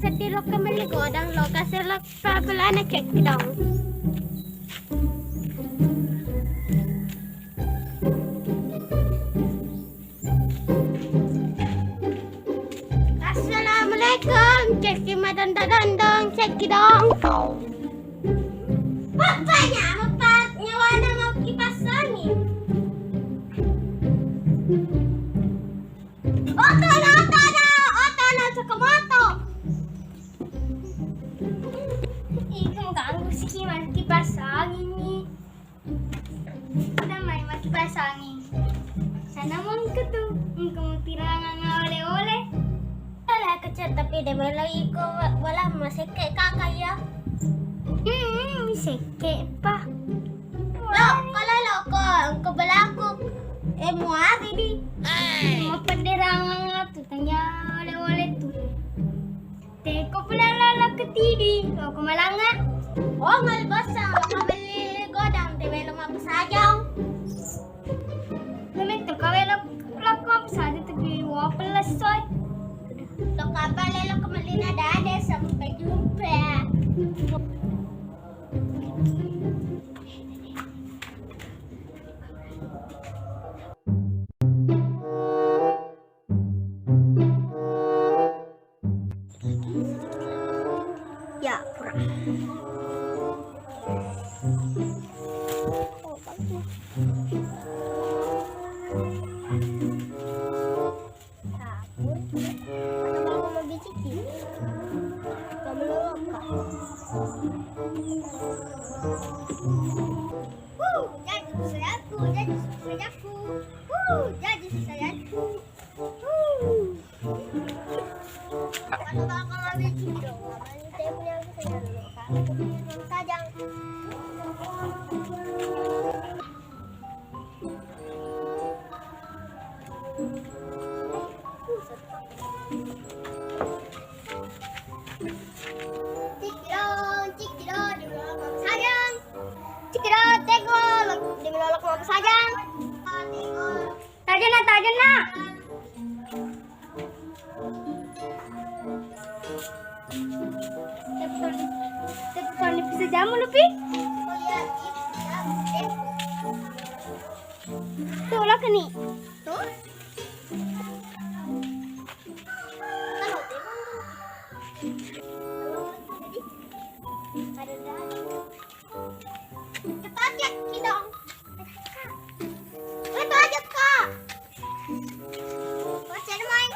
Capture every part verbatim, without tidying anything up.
Seddi lokka melli godang, lokka selok pabelana cekki dong. Assalamualaikum, cekki madondong-dondong, cekki dong. Bapaknya, bapak nyawana mau kipas angin. Otono, otono, otono, Sakamoto. Iko ganggu siki maki pasang ini. Udah mai maki pasang ini. Sana mongko tu, engko mutirangang oleh-oleh. Oleh kecil tapi de melo iko wala masekke kakak ya. Hmm, sekke pa. Lo, kalau lo ko engko belaku. Eh, muari di. Mau penderangan tu tanya oleh-oleh tu. Teko pulala lo ke tidi, lo ko malanga. Oh, ngal basa, kabeli godang te melo mapasajang. Memento kawe lo, lo ko mapasajang tapi wa peles soy. Lo kabale lo kemelina dade, sampai jumpa. Ya, pura. Sabun. Mana mau mabiciki? Kamu lupa. Uh, jadi sayaku, jadi sayaku. Uh, jadi sayaku. Uh. Kalau bakal mabiciki dong, abang saya punya aku saya dulu. Kalau punya sajang. Cikidong, cikidong, di bawah Mama Sajang. Cikidong, tegol, di bawah Mama Sajang. Tajana, tajana. Tapi kalau bisa jamu lu, Pi. Tuh, lah keni. Tuh. Cepat ya, kidong. Itu aja, Kak. Baca, Mai.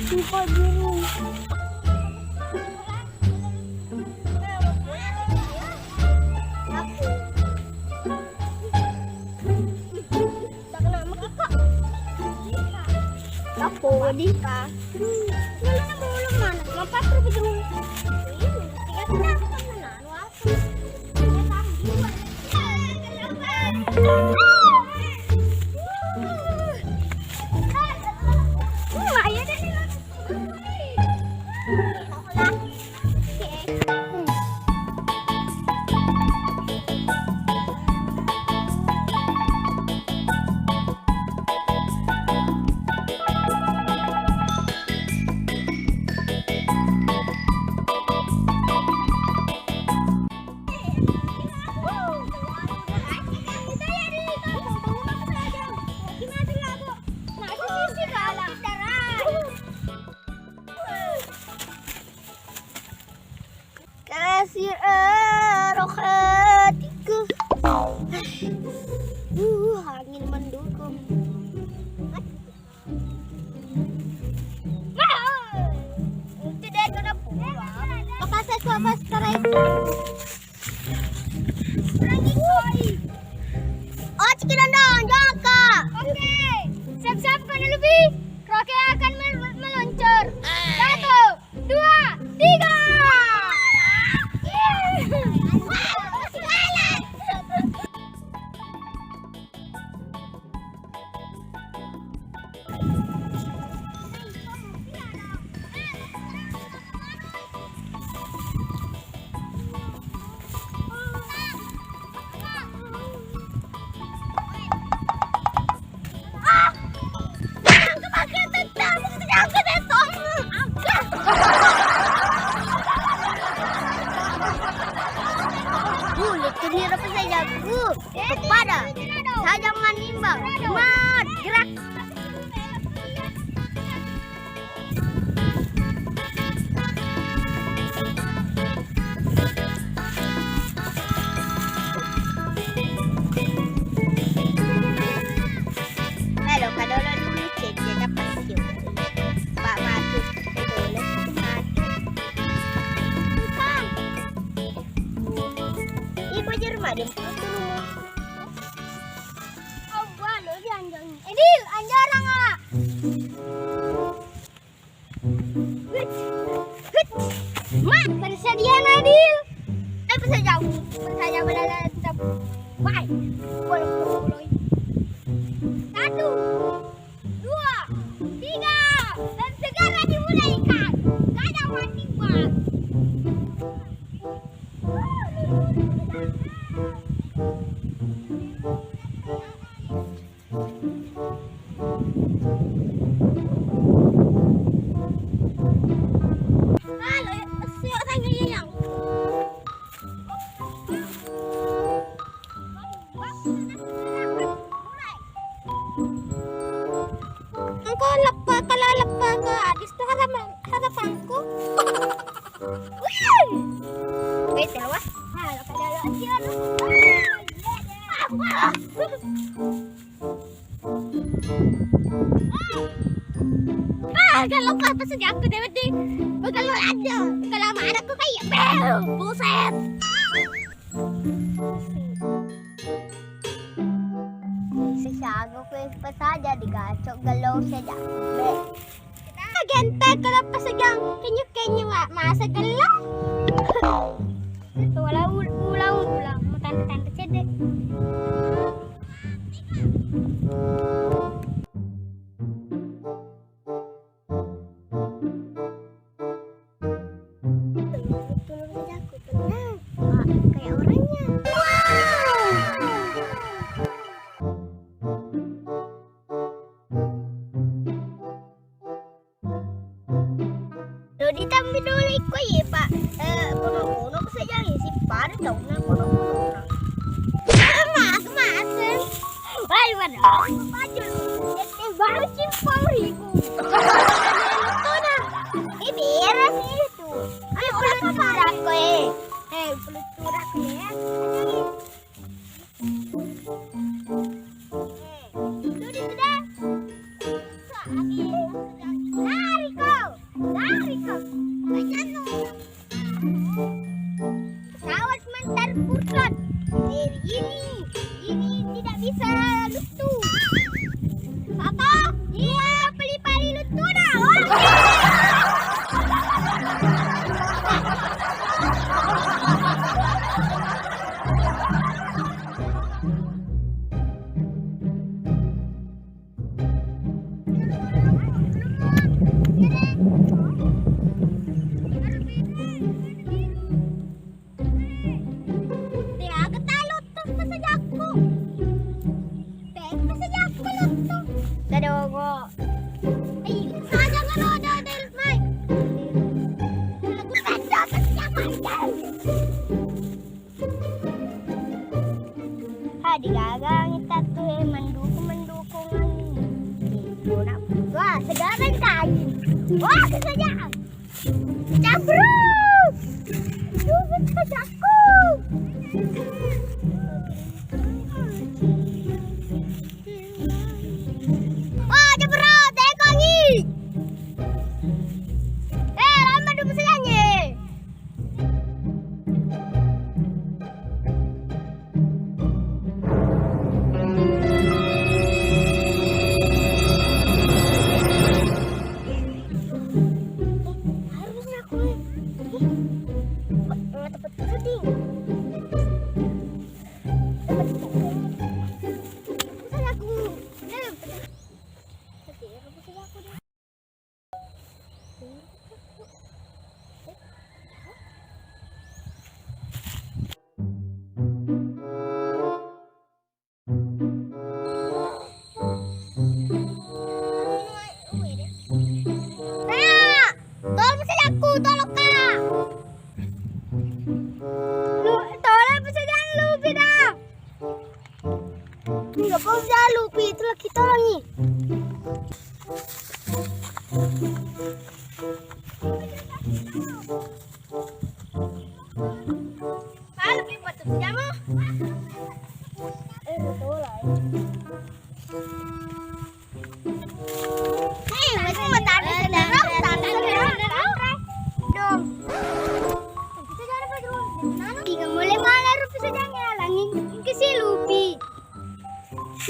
Sumpah, guru. Apa, Wadi? Lalu na bolong mana? Mapat rupa jauh. Ini, tiga kita akan menang. Kasih eroh hatiku. Uh, angin mendukung. Itu dia tuh udah pulang. Makasih, Sobat Sekarang. Oh, ciki dondong, jaka. Oke, siap-siap kan dulu, Bi. Roket akan mel-, meluncur. Satu, dua, tiga. Yeay. Sajang manimbang. Mat, gerak. Halo, kadolo dulu cek, cek apa sih? Pak Matu, kadolo Matu. Iko jerma deh. Edil, anjarang ah. Hut, hut. Mat, persediaan adil. Tapi saya jauh, saya jauh berlalu tetap. Wah, bolong, bolong. Satu, dua, tiga. Dan segera dimulai, Kak. Gak ada mati, Bang. Engko leppa, kalau leppa ke habis tu harapan, harapanku. Wih! Wih, terus. Ah, kalau kau pas aku deh, berarti bakal lo aja. Kalau sama anakku kayak, bel, buset. Sesyago kue pesaja digacok gelo saja. Be. Gente kalau pesaja kenyuk-kenyuk, Wak, masa gelo. Wala ul-, ulang, ulang, tante-tante cedek. Tulung saja aku, tenang. Wah, kayak orangnya. Lo ditambi dulu iko ye, Pak. Eh, kono-kono saja isi pada tauna kono-kono. Mas, mas. Wah, mana? Pajul. Baru simpang ribu. Ini beres itu. Ayo, ulang turak, eh. Eh, ulang turak, eh. Sudah, sudah. Lari kau, lari kau. Pesawat mentar Furkan. Eh, ini, ini tidak bisa lucu. Apa? Iya, pali-pali lucu dah. Te aga talo tu pesajakku. Te pesajakku lo tu. Dadogo. Ai, saja ngero ada del mai. Aku tanda pesajakku. Ha, digagang itattu, eh, mendukung, mendukung angin. Wah, sekarang kain. Wah, kesaja. Cabruk. Duh, kesajaku. Wah, jebret, tekongi. Eh, lama dulu sejanye. Harusnya aku Tolong kita lagi. Ayo, kita patut siamo. Eh, betul lah. Eh, masih mau tadi sendiri, tadi sendiri. Dong. Kita jangan apa dulu. Tiga mulai malah rupi saja ngelangin ke si Lupi.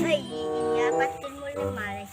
Iya, pasti mulai malah.